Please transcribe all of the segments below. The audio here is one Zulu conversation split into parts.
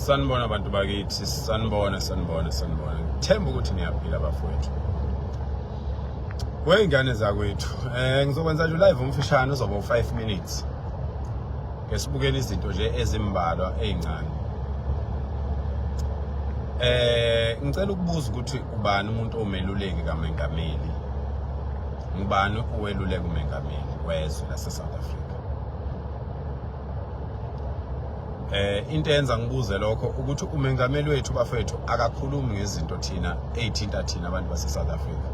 Sanibona bantu bakithi, sanibona, sanibona, sanibona. Ngithemba ukuthi niyaphila bafowethu. Wey'ngane zakwethu, ngizokwenza nje live umfishane uzoba u-5 minutes. Ngesibukeni izinto nje ezimbalwa ey'ncane. Ngicela ukubuza ukuthi ubani umuntu omeluleki kaMengameli? Ngubani oweluleka umengameli wezwe lase-South Africa? Into eyenza ngibuze lokho ukuthi umengameli wethu bafethu akakhulumi ngezinto thina ezithinta thina abantu base South Africa.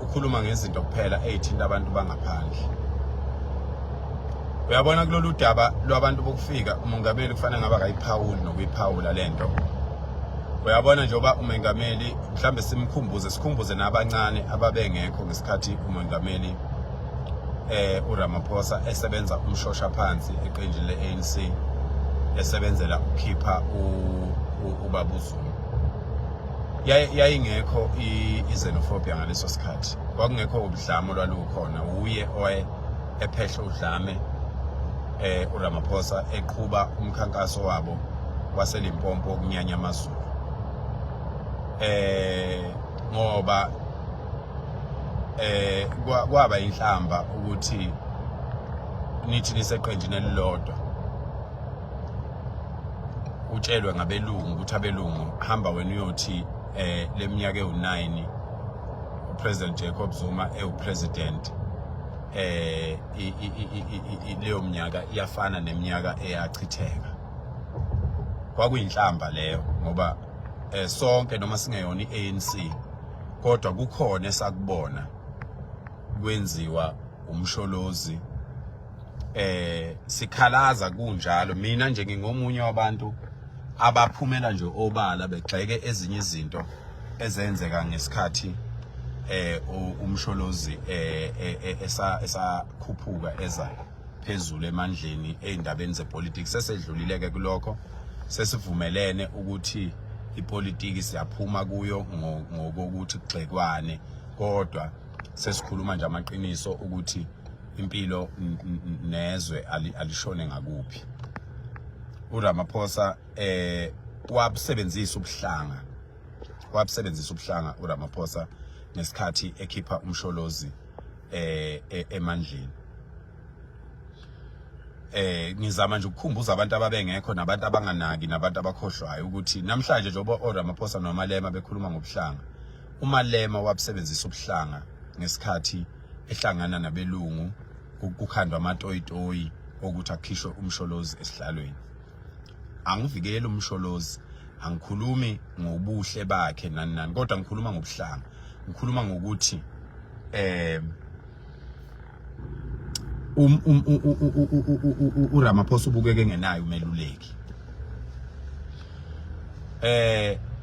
Ukhuluma ngezinto kuphela ezithinta abantu bangaphandle. Uyabona kulolu daba lwabantu bokufika umongameli kufanele ngabe akayiphawuli nokuyiphawula lento. Uyabona njengoba umengameli mhlambe simkhumbuze sikhumbuze nabancane ababengekho ngesikhathi umongameli uRamaphosa esebenza umshosha phansi eqenjini le-ANC esebenzela ukukhipha ubaba uZuma. Yayingekho i-xenophobia ngaleso sikhathi, kwakungekho ubudlame olwalukhona. Uye owaye ephehle udlame uRamaphosa eqhuba umkhankaso wabo waseLimpopo wokunyanya amaZulu, ngoba kwaba inhlamba ukuthi nithi niseqenjini elilodwa utshelwe ngabelungu ukuthi abelungu hamba wena uyothi leminyaka ewu9 uPresident Jacob Zuma ewupresident, leyo minyaka iyafana neminyaka eyachitheka. Kwakuyinhlamba leyo ngoba sonke noma singeyona iANC kodwa kukhona esakubona kwenziwa umsholozi, sikhalaza kunjalo. Mina nje ngingomunye wabantu abaphumela nje obala begxeke ezinye izinto ezenzeka ngesikhathi umsholozi esakhuphuka eza phezulu emandleni ey'ndabeni zepolitiki. Sesedlulile-ke kulokho, sesivumelene ukuthi ipolitiki siyaphuma kuyo ngokokuthi kugxekwane, kodwa sesikhuluma nje amaqiniso ukuthi impilo nezwe alishone ngakuphi. uRamaphosa wabusebenzisa ubuhlanga, wabusebenzisa ubuhlanga uRamaphosa ngesikhathi ekhipha umsholozi emandleni. Ngizama nje ukukhumbuza abantu ababengekho nabantu abanganaki nabantu abakhohlwayo ukuthi namhlanje njengoba oRamaphosa noMalema bekhuluma ngobuhlanga, uMalema wabusebenzisa ubuhlanga ngesikhathi ehlangana nabelungu kukhandwa amatoyitoyi okuthi akhishwe umsholozi esihlalweni. Angivikeli umsholozi, angikhulumi ngobuhle bakhe nani nani, kodwa ngikhuluma ngobuhlanga, ngikhuluma ngokuthi uRamaphosa ubukeke engenayo umeluleki.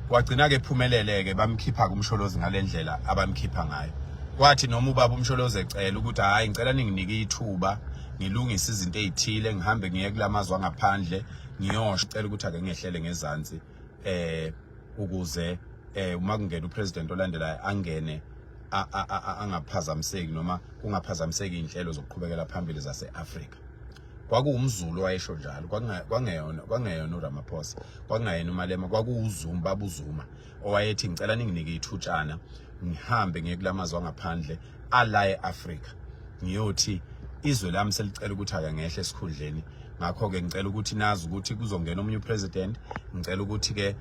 Wagcina ke ephumelele ke, bamkhipha kumsholozi ngalendlela abamkhipha ngayo. Kwathi noma ubaba umsholozi ecela ukuthi hayi, ngicela ninginike ithuba ngilungise izinto ezithile, ngihambe ngiye kulamazwe angaphandle ngiyosho, cela ukuthi ake ngehlele ngezansi ukuze uma kungena upresident olandelayo angene angaphazamiseki noma kungaphazamiseki inhlelo zokuqhubekela phambili zase-Afrika. Kwakuwumzulu owayesho njalo, kwangeyona uRamaphosa, kwakungayena uMalema, kwakuwuZuma, baba uZuma owayethi ngicela ninginike ithutshana ngihambe ngiye kulamazwe angaphandle ala e-Afrika ngiyothi izwe lami selicela ukuthi ake ngehle esikhundleni, ngakho-ke ngicela ukuthi nazi ukuthi kuzongena omunye upresident, ngicela ukuthi-ke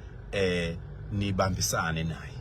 nibambisane naye.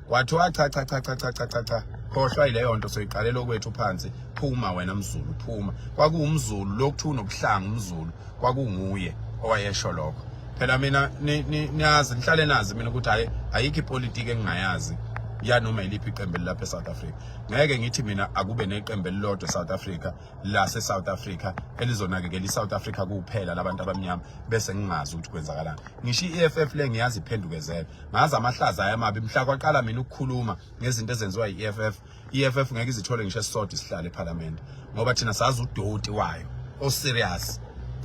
Kwathiwa cha cha cha cha cha cha cha cha, khohlwa yileyo nto, soyiqalela okwethu phansi, phuma wena mZulu, phuma. Kwakuwumzulu lokuthiwa unobuhlanga umzulu, kwakunguye owayesho lokho. Phela mina niyazi, nihlale nazi mina ukuthi hayi, ayikho ipolitiki engingayazi yanoma yiliphi iqembu elilapha eSouth Africa. Ngeke ngithi mina akube neqembu elilodwa eSouth Africa lase South Africa elizonakekela iSouth Africa kuphela labantu abamnyama bese ngingazi ukuthi kwenzakalani. Ngisho i-EFF le ngiyazi iphendukezele, ngazi amahlaza ayamabi. Mhla kwaqala mina ukukhuluma ngezinto ezenziwa yi-EFF, i-EFF ngeke izithole ngisho esisodwa isihlalo eParliament, ngoba thina sazi udoti wayo oserious,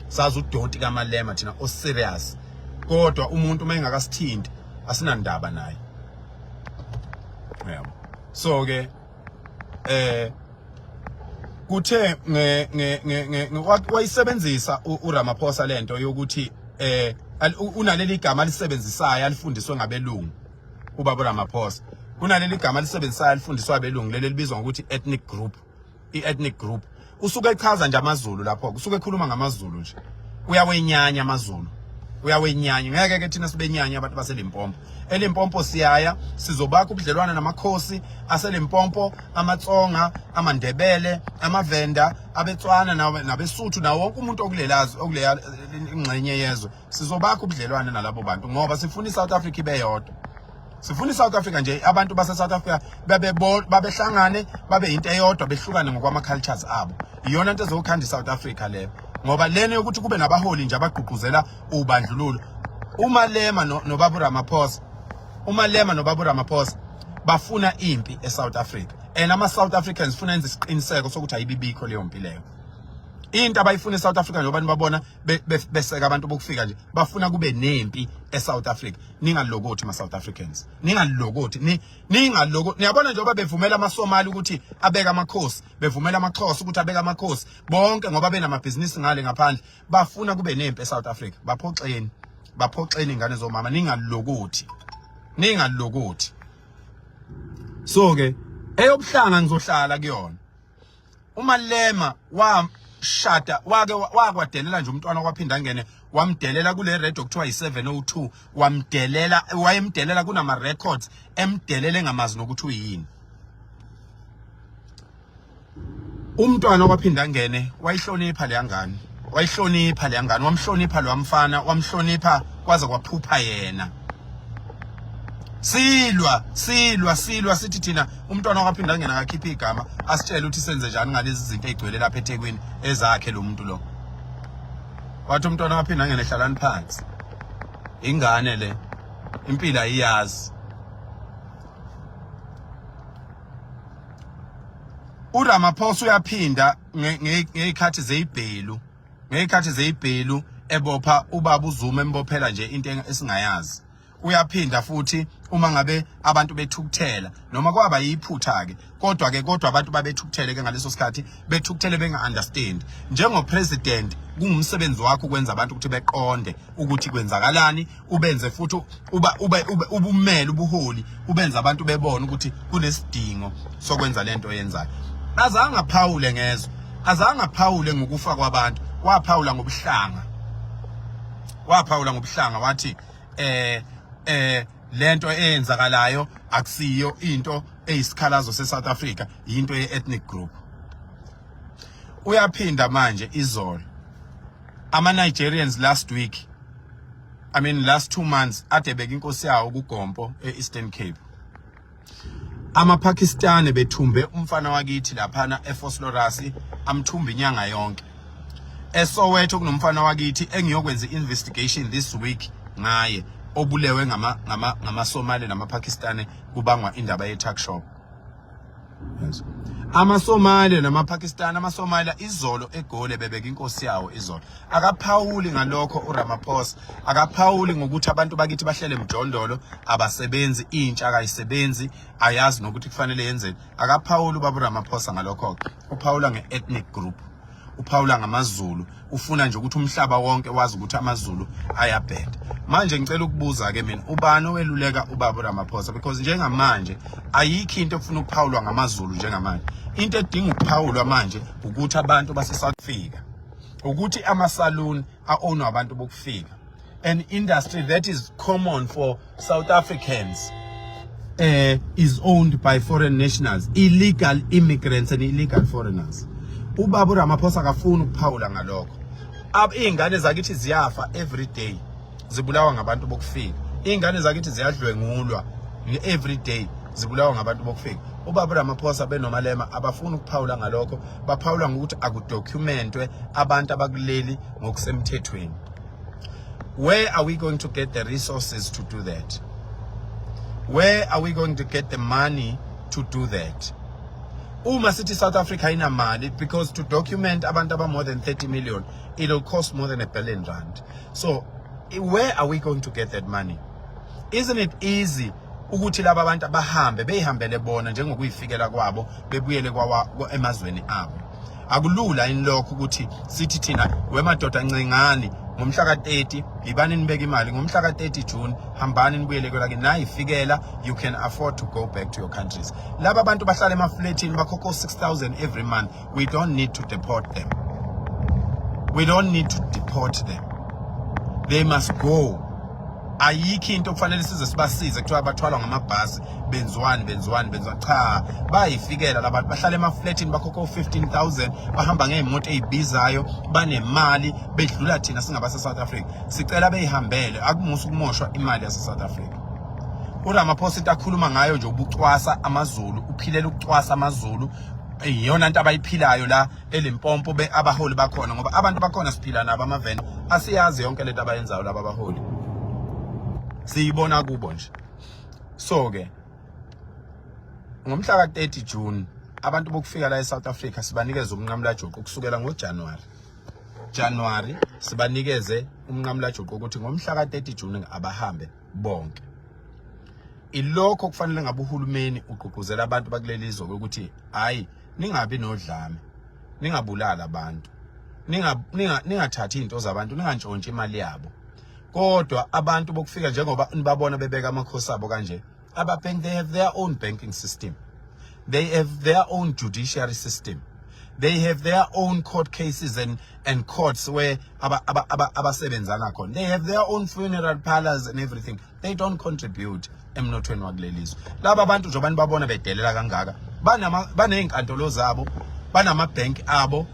sazi udoti kaMalema thina oserious. Kodwa umuntu uma engakasithinti asinandaba naye, yabo. So ke kuthe nge nge nge wayisebenzisa uRamaphosa lento yokuthi Unaleli gama alisebenzisayo alifundiswe ngabelungu ubaba Ramaphosa. Kunaleli gama alisebenzisayo alifundiswa abelungu, leli libizwa ngokuthi ethnic group. I-ethnic group usuke echaza nje amaZulu lapho, usuke ekhuluma ngamaZulu nje, uyawenyanya amaZulu, uyawenyanya. Ngeke ke thina sibenyanya abantu baseLimpopo. ELimpopo siyaya, sizobakha ubudlelwane namakhosi aseLimpopo, amaTsonga, amaNdebele, amaVenda, abeTswana, nabeSuthu, nawo wonke umuntu okulelazi, okuleya ingxenye yezwe. Sizobakha ubudlelwane nalabo bantu ngoba sifuna iSouth Africa ibe yodwa. Sifuna iSouth Africa nje, abantu base South Africa babe babehlangane, babe into eyodwa, behlukane ngokwama cultures abo. Iyona into ezokhanda iSouth Africa leyo, ngoba lena yokuthi kube nabaholi nje abagqugquzela ubandlululo, uMalema noBabu Ramaphosa, uMalema noBabu Ramaphosa bafuna impi eSouth Africa, and ama South Africans funa enze isiqiniseko sokuthi ayibibikho leyo mpi leyo. Into abayifuna eSouth Africa, njengoba nibabona beseka abantu bokufika nje, bafuna kube nempi eSouth Africa. Ningalokothi ma South Africans, ningalokothi, ningaloko. Niyabona, njengoba bevumela amaSomali ukuthi abeke amakhosi, bevumela amaXhosa ukuthi abeke amakhosi bonke, ngoba benamabhizinisi ngale ngaphandle, bafuna kube nempi eSouth Africa. Baphoxeni, baphoxeni ingane zomama, ningalokothi, ningalokothi. So ke eyobuhlanga ngizohlala kuyona. UMalema washada, wake wakwadelela nje umntwana kwaphinda ngene, wamdelela kule radio kuthiwa yi-702, wamdelela, wayemdelela kunama records, emdelele engamazi nokuthi uyini umntwana kwaphinda ngene. Wayihlonipha leya ngane, wayihlonipha leya ngane, wamhlonipha lo mfana, wamhlonipha kwaze kwaphupha yena. Silwa, silwa, silwa, sithi thina umntwana wakaphinda ngena akakhipha igama, asitshele ukuthi senze njani ngalezi zinto ezigcwele lapha eThekwini ezakhe lo muntu lo. Wathi umntwana waphinda ngena, hlalani phansi, ingane le impilo ayiyazi. URamaphosa uyaphinda ngezikhathi zeyibhelu, ngezikhathi zeyibhelu ebopha ubaba uZuma, embophela nje into esingayazi. Uyaphinda futhi uma ngabe abantu bethukuthela, noma kwaba yiphutha ke, kodwa ke kodwa abantu babethukuthele ke ngaleso sikhathi, bethukuthele benga understand. Njengo president kungumsebenzi wakho ukwenza abantu ukuthi beqonde ukuthi kwenzakalani, ubenze futhi uba ube ubumele ubuholi, ubenze abantu bebone ukuthi kunesidingo sokwenza lento oyenzayo. Azange aphawule ngezwe, azange aphawule ngokufa kwabantu, waphawula ngobuhlanga, waphawula ngobuhlanga, wathi lento eyenzakalayo akusiyo into eyisikhalazo seSouth Africa, into ye-ethnic group. Uyaphinda manje izolo ama Nigerians, last week, I mean last 2 months, ade beka inkosi yawo kuGompo eEastern Cape. AmaPakistani bethumbe umfana wakithi laphana eVosloorus, amthumba inyanga yonke. ESoweto kunomfana wakithi engiyokwenza investigation this week ngaye, obulewe ngama ngama ngamaSomali namaPakistani, kubangwa indaba ye tuck shop. Yes. AmaSomalia namaPakistan, amaSomalia izolo eGoli bebeka inkosi yawo izolo. Akaphawuli ngalokho uRamaphosa, akaphawuli ngokuthi abantu bakithi bahlele emjondolo, abasebenzi, intsha akayisebenzi, ayazi nokuthi kufanele yenzeni. Akaphawuli ubaba uRamaphosa ngalokho. Uphawula nge-ethnic group, uphawula ngamaZulu, ufuna nje ukuthi umhlaba wonke wazi ukuthi amaZulu ayabheda. Manje ngicela ukubuza ke mina, ubani oweluleka ubaba Ramaphosa? Because njengamanje ayikho into efuna ukuphawulwa ngamaZulu njengamanje. Into edinga ukuphawulwa manje ukuthi abantu base South Africa, ukuthi ama-saloon a-ownwa abantu bokufika, an industry that is common for South Africans is owned by foreign nationals, illegal immigrants and illegal foreigners. Ubaba uRamaphosa akafuni ukuphawula ngalokho. Iy'ngane zakithi ziyafa every day, zibulawa ngabantu bokufika. Iy'ngane zakithi ziyadlwengulwa every day, zibulawa ngabantu bokufika. Ubaba uRamaphosa benoMalema abafuni ukuphawula ngalokho, baphawula ngokuthi akudocumentwe abantu abakuleli ngokusemthethweni. Where are we going to get the resources to do that? Where are we going to get the money to do that? Uma sithi South Africa inamali, because to document abantu aba more than 30 million, it'll cost more than R1 billion. So where are we going to get that money? Isn't it easy ukuthi laba bantu abahambe, beyihambele bona njengokuyifikela kwabo, bebuyele kwawa emazweni abo? Akulula yini lokho ukuthi sithi thina, wemadoda, ncengani Ngomhla ka-30 yibani nibeke imali, ngomhla ka-30 June hambani nibuyele kwelakini, nayifikela you can afford to go back to your countries. Laba bantu bahlala emafletini, bakhokha 6000 every month. We don't need to deport them, we don't need to deport them, they must go. Ayikho into okufanele size sibasize, kuthiwa bathwalwa ngamabhasi, benziwani, benziwani, benziwani. Cha, bayifikela labantu, bahlala emafletini, bakhokha u-15000, bahamba ngey'moto ey'bizayo, banemali bedlula thina singabase South Africa. Sicela beyihambele, akumusa ukumoshwa imali yase South Africa. URamaphosa into akhuluma ngayo nje ubucwasa amaZulu, uphilela ukucwasa amaZulu, iyona nto abayiphilayo la eLimpopo be abaholi bakhona, ngoba abantu bakhona siphila nabo amaveni, asiyazi yonke lento abayenzayo laba abaholi, siyibona kubo nje. So ke ngomhla ka-30 June abantu bokufika la eSouth Africa sibanikeza umnqamulajuqu kusukela ngoJanuary. January sibanikeze umnqamulajuqu ukuthi ngomhla ka-30 June abahambe bonke. Ilokho kufanele ngabe uhulumeni ugqugquzela abantu bakuleli zwe ukuthi hayi, ningabi nodlame, ningabulali abantu, ningathathi izinto zabantu, ningantshontshi imali yabo. Kodwa abantu bokufika, njengoba nibabona bebeka amakhosi abo kanje, aba-bank, they have their own banking system, they have their own judiciary system, they have their own court cases and courts where abasebenzana khona, they have their own funeral parlors and everything. They don't contribute emnothweni wakuleli zwe. Laba bantu, njengoba nibabona bedelela kangaka, banama baney'nkantolo zabo, banamabhenki abo,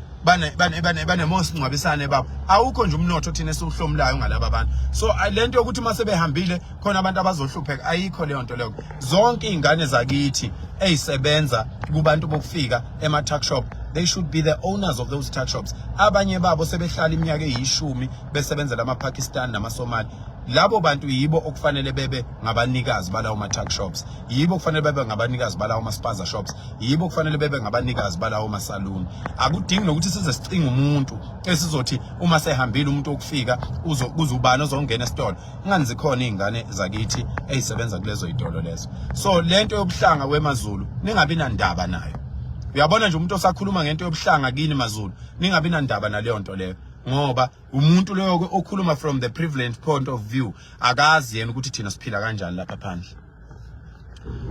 banemosingcwabisane babo. Awukho nje umnotho thina esiwuhlomulayo ngalaba bantu. So lento yokuthi uma sebehambile khona abantu abazohlupheka, ayikho leyo nto leyo. Zonke iy'ngane zakithi ey'sebenza kubantu bokufika ema-tuck shop, they should be the owners of those tuck shops. Abanye babo sebehlala iminyaka eyishumi besebenzela ama-Pakistan nama-Somali. Labo bantu yibo okufanele bebe ngabanikazi balawo ma-tuck shops, yibo kufanele bebe ngabanikazi balawo ma-spaza shops, yibo kufanele bebe ngabanikazi balawo ma-salon. Akudingi nokuthi size sicinge umuntu esizothi uma sehambile umuntu okufika kuzubani ozongena esitolo, ingani zikhona iy'ngane zakithi ey'sebenza kulezo y'tolo lezo. So lento yobuhlanga wemaZulu ningabi nandaba nayo. Uyabona nje umuntu osakhuluma ngento yobuhlanga kini maZulu, ningabi nandaba naleyo nto leyo, ngoba umuntu loyo okhuluma from the privileged point of view, akazi yena ukuthi thina siphila kanjani lapha phandle.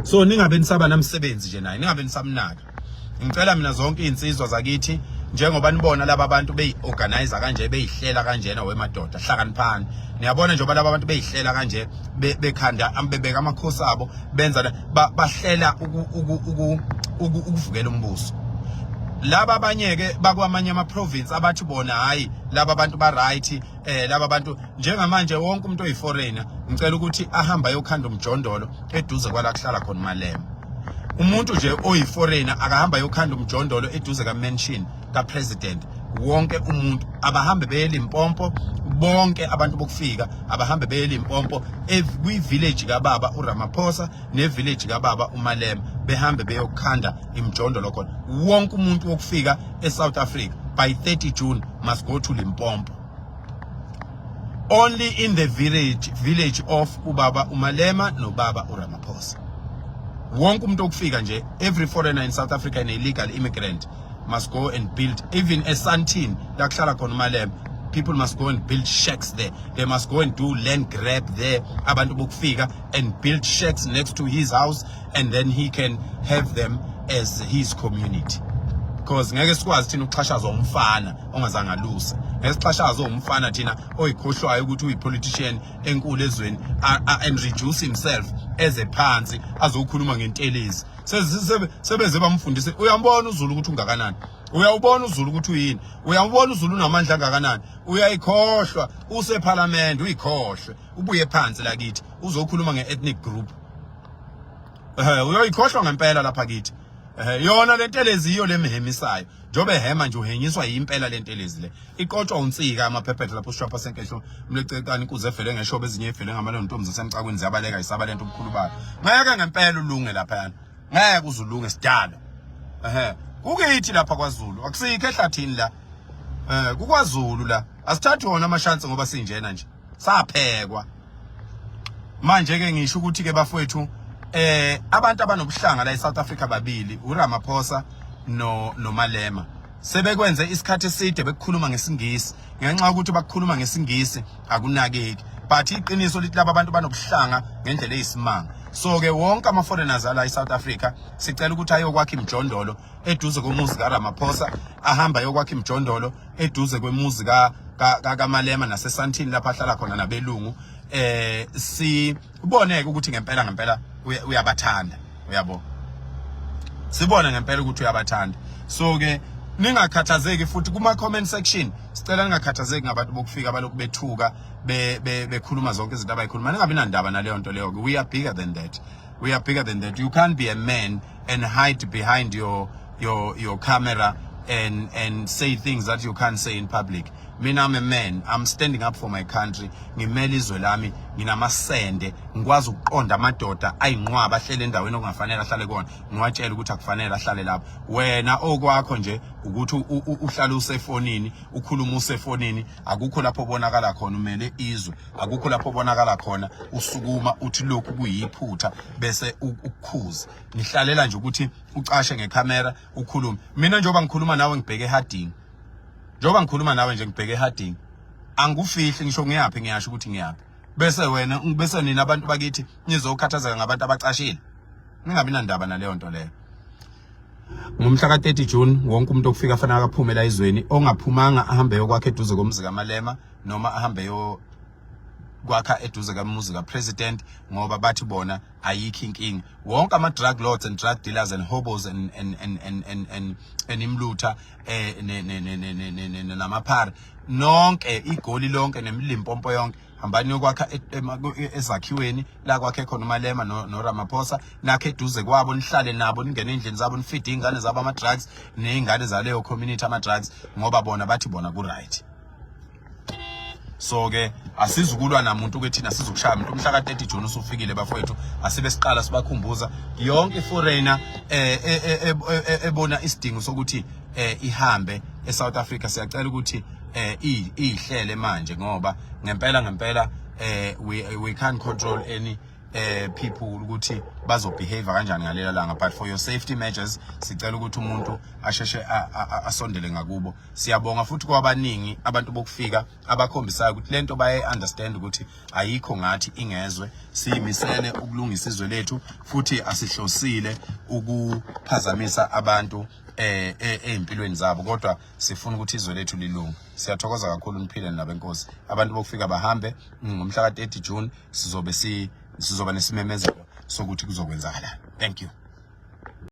So ningabe nisaba namsebenzi nje naye, ningabe nisamnaka. Ngicela mina zonke izinsizwa zakithi, njengoba nibona laba bantu beyi-organize kanje, beyihlela kanjena, wemadoda hlakaniphani. Niyabona njengoba laba bantu beyihlela kanje, bekhanda, bebeka amakhosi abo, benza bahlela ukuvukela umbuso. Laba abanye ke bakwamanye ama province abathi bona hayi, laba bantu ba right, laba bantu njengamanje wonke umuntu oyiforeigner ngicela ukuthi ahamba ayokhanda umjondolo eduze kwala kuhlala khona uMalema. Umuntu nje oyiforeigner akahamba ayokhanda umjondolo eduze ka mansion ka president. Wonke umuntu abahambe beye Limpopo, bonke abantu bokufika abahambe beye Limpopo, kwi village kababa uRamaphosa ne village kababa uMalema, behambe beyokhanda imjondolo khona. Wonke umuntu wokufika eSouth Africa by 30 June must go to Limpopo, only in the village of ubaba uMalema nobaba uRamaphosa. Wonke umuntu okufika nje, every foreigner in South Africa and illegal immigrant must go and build, even eSandton la kuhlala khona uMalema, people must go and build shacks there. They must go and do land grab there, abantu bokufika, and build shacks next to his house, and then he can have them as his community, because ngeke sikwazi thina ukuxhashazwa umfana ongazange aluse, ngeke sixhashazwe umfana thina oyikhohlwayo ukuthi uyi-politician enkulu ezweni and reduce himself eze phansi azokhuluma ngentelezi. Sebeze bamfundise. Uyambona uZulu ukuthi ungakanani, uyawubona uZulu ukuthi uyini, uyawubona uZulu unamandla angakanani. Uyayikhohlwa usephalamende, uyikhohlwe ubuye phansi lakithi uzokhuluma nge-ethnic group. Uyoyikhohlwa ngempela lapha kithi. Yona lentelezi iyo lemhemisayo, njobe ehema nje uhenyiswa yimpela lentelezi le iqotshwa unsika amaphephethe lapho usishwapha senkehlo mlecekani inkuze evele ngeshoba, ezinye evele ngamalo, ntombi zasemcakweni ziyabaleka isaba lento obukhulu bayo. Ngeke ngempela ulunge lapha yana, ngeke uzulunge sidalo. Kukithi lapha kwaZulu, akusikho ehlathini la, kukwaZulu la, asithathi wona amashansi ngoba sinjena nje saphekwa. Manje ke ngisho ukuthi ke bafowethu, abantu abanobuhlanga la eSouth Africa babili, uRamaphosa no noMalema. Sebekwenze isikhathi eside bekukhuluma ngesiNgisi, ngenxa yokuthi bakukhuluma ngesiNgisi akunakeki, but iqiniso lithi laba bantu banobuhlanga ngendlela eyisimanga. So ke wonke ama foreigners ala eSouth Africa sicela ukuthi ayokwakha imijondolo eduze komuzi kaRamaphosa, ahamba ayokwakha imijondolo eduze kwemuzi ka kaMalema naseSantini lapha ahlala khona nabelungu. Siboneke ukuthi ngempela ngempela uyabathanda, uyabo, sibone ngempela ukuthi uyabathanda. So ke ningakhathazeki futhi kuma comment section, sicela ningakhathazeki ngabantu bokufika balokhu bethuka, bekhuluma zonke izinto abayikhuluma. Ningabi nandaba naleyo nto leyo. We are bigger than that, we are bigger than that. You can't be a man and hide behind your camera and say things that you can't say in public. Mina, I'm a man, I'm standing up for my country. Ngimele izwe lami, nginamasende, ngikwazi ukuqonda amadoda ayinqwaba ahlele endaweni okungafanele ahlale kona, ngiwatshela ukuthi akufanele ahlale lapho. Wena okwakho nje ukuthi uhlale usefonini, ukhuluma usefonini, akukho lapho obonakala khona umele izwe, akukho lapho obonakala khona usukuma uthi lokhu kuyiphutha bese ukukhuza. Nihlalela nje ukuthi ucashe ngecamera ukhulume. Mina njengoba ngikhuluma nawe ngibheke eHarding, njengoba ngikhuluma nawe nje ngibheke eHarding, angikufihli ngisho ngiyaphi, ngiyasho ukuthi ngiyaphi. Bese wena, bese nina abantu bakithi nizokhathazeka ngabantu abacashile. Ningabi nandaba naleyo nto leyo. Ngomhla ka-30 June wonke umuntu okufika fanele aphume la ezweni. Ongaphumanga ahambe yokwakha eduze komuzi kaMalema noma ahambe yo kwakha eduze kamuzi kapresident, ngoba bathi bona ayikho inkinga. Wonke ama drug lords and drug dealers and hobos and imlutha ne ne ne ne ne namaphara nonke, iGoli lonke neMlimpopo yonke, hambani yokwakha ezakhiweni la kwakhe khona uMalema no Ramaphosa, nakhe eduze kwabo, nihlale nabo, ningene endlini zabo, nifeed ingane zabo ama drugs nezingane zaleyo community ama drugs, ngoba bona bathi bona ku right. So ke asizukulwa namuntu ke thina, sizokushaya umuntu. Umhla ka-30 June usufikile bafowethu, asibe siqala sibakhumbuza yonke iforeigner ebona isidingo sokuthi ihambe eSouth Africa. Siyacela ukuthi ihlele manje, ngoba ngempela ngempela we can't control any people ukuthi bazobehave kanjani ngalela langa, but for your safety measures sicela ukuthi umuntu asheshe asondele ngakubo. Siyabonga futhi kwabaningi abantu bokufika abakhombisayo ukuthi lento baye understand ukuthi ayikho ngathi ingezwe. Siyimisele ukulungisa izwe lethu futhi asihlosile ukuphazamisa abantu ezimpilweni zabo, kodwa sifuna ukuthi izwe lethu lilunge. Siyathokoza kakhulu, niphile nabenkosi. Abantu bokufika bahambe ngomhla ka-30 June, sizobe sizoba nesimemezelo sokuthi kuzokwenzakalani. Thank you.